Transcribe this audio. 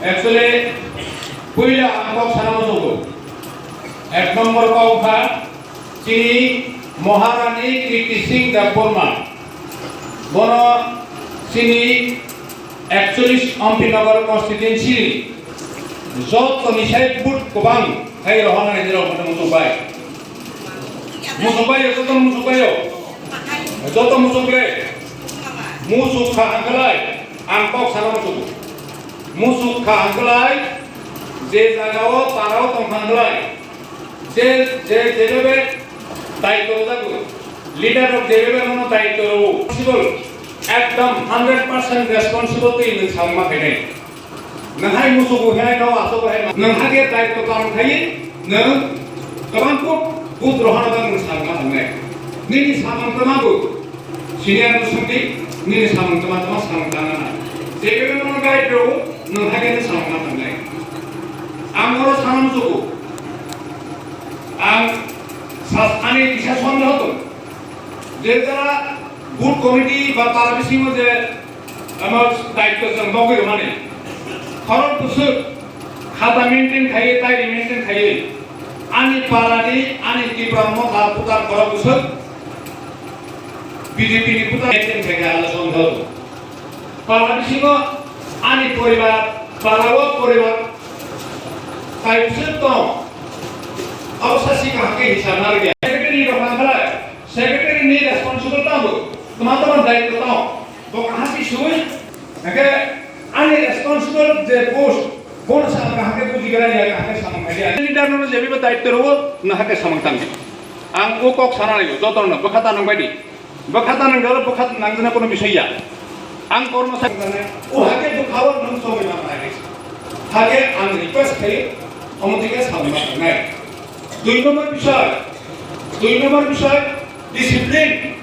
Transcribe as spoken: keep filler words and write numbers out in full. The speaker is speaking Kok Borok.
Actually, puila ang kok sana muchungo. Ek number kok kha chini Maharani Kirti Singh Debbarma. Bono chini ekchollish Ampinagar constituency ni joto ni sai vote kwbang khai rohornai ni rok muchung bai. Muchung bai, joto muchung bai. Joto muchung le. Muchung kha ang khlai. Ang kok sana muchung. Muchung kha ang khlai. Je jaga o para o tong kha ang khlai. Je, je, jebebe daityo rwjago, leader rok jebebe nono daityo rwo, responsible, ekdom hundred percent responsible twi nwng samung ma khainai. Nwng hai musugo hai, nw asogo hai, nwng hakhe daityo paron khaiwi nwng kwbang kuk but rohorna bagwi nwng samung ma thangnai. Nini samung kwmago. Senior no swngdi, nini samung tama tama samung tangna na. Jebebe nono guide rwo, nwng haikhe nwng samung ma tangnai. Ang oro sana muchungo. Ang sas-, ani kisa sondeho tong. Je jara booth committee ba para bisingo je ama daityo chwng bogwi rwmani. Khorok bwswk khata maintain khaiwi, diary maintain khaiwi. Ani para ni, ani Tipra Motha putar khorok bwswk. B J P ni putar maintain khaikha ala songkha. Para bisingo ani poribar, para o poribar kaisa tong. Abo sasi kaham khe hisab narwkya. Secretary rok nangkha lai. Secretary ni responsible tamo. Tama tama daityo tamo. Bo kaham si sui. Hake ani responsible je post. Bono sa kaham khe buji gra ya, kaham khe samung khaidi. Leader no je bibo daityo rwo, na hake samung tangdi. Ang o kok sana lai, joto no bwkha ta nang baidi. Bwkha ta nang dalo, bwkha nangjana kono bisoi ya. Ang kormo sa o hake bwkha o nang sogwi ma nai. Hake ang request khai, omo thike samung ma nai. Dui number bisoi, dui number bisoi, discipline.